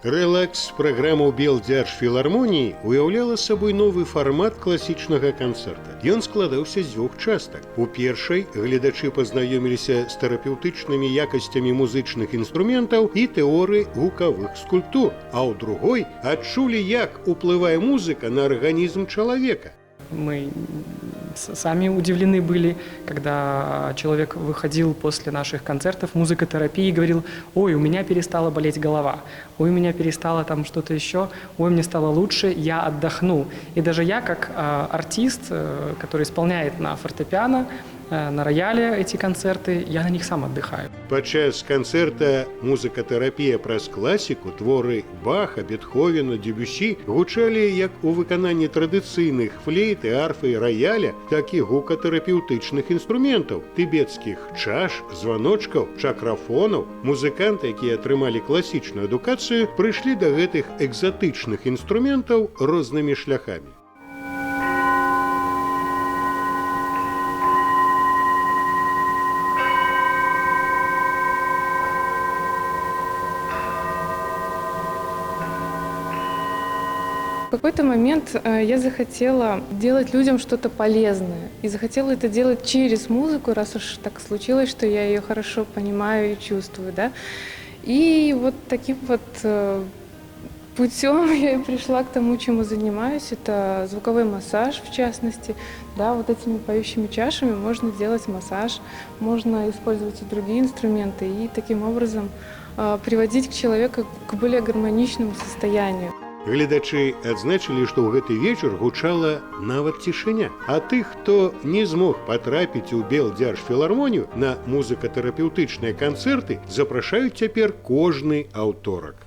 Рэлакс-праграма ў Белдзяржфілармоніі уяўляла сабой новы фармат класічнага канцэрта. Ён складаўся з дзвюх частак. У першай гледачы пазнаёміліся з тэрапеўтычнымі якасцямі музычных інструментаў і тэорыі гукавых скульптур, а ў другой адчулі, як уплывае музыка на арганізм чалавека. Мы сами удивлены были, когда человек выходил после наших концертов музыкотерапии и говорил: «Ой, у меня перестала болеть голова, ой, у меня перестало там что-то еще, ой, мне стало лучше, я отдохну». И даже я, как артист, который исполняет на фортепиано, на рояле эти концерты, я на них сам отдыхаю. Падчас канцэрта «Музыкатэрапія праз класіку» творы Баха, Бетховена, Дебюсі гучалі як у выкананні традыцыйных флейты, арфы і раяля, так і гукатэрапеўтычных інструментаў, тыбецкіх чаш, званочкаў, чакрафонаў. Музыканты, якія атрымалі класічную адукацыю, прыйшлі да гэтых экзатычных інструментаў рознымі шляхамі. В какой-то момент я захотела делать людям что-то полезное. И захотела это делать через музыку, раз уж так случилось, что я ее хорошо понимаю и чувствую. Да? И вот таким вот путем я и пришла к тому, чем я занимаюсь. Это звуковой массаж, в частности. Да, вот этими поющими чашами можно делать массаж, можно использовать и другие инструменты и таким образом приводить к человеку к более гармоничному состоянию. Гледачы адзначылі, што ў гэты вечар гучала нават цішыня. А тых, хто не змог патрапіць у Белдзяржфілармонію, на музыкатэрапеўтычныя канцэрты запрашаюць цяпер кожны аўторак.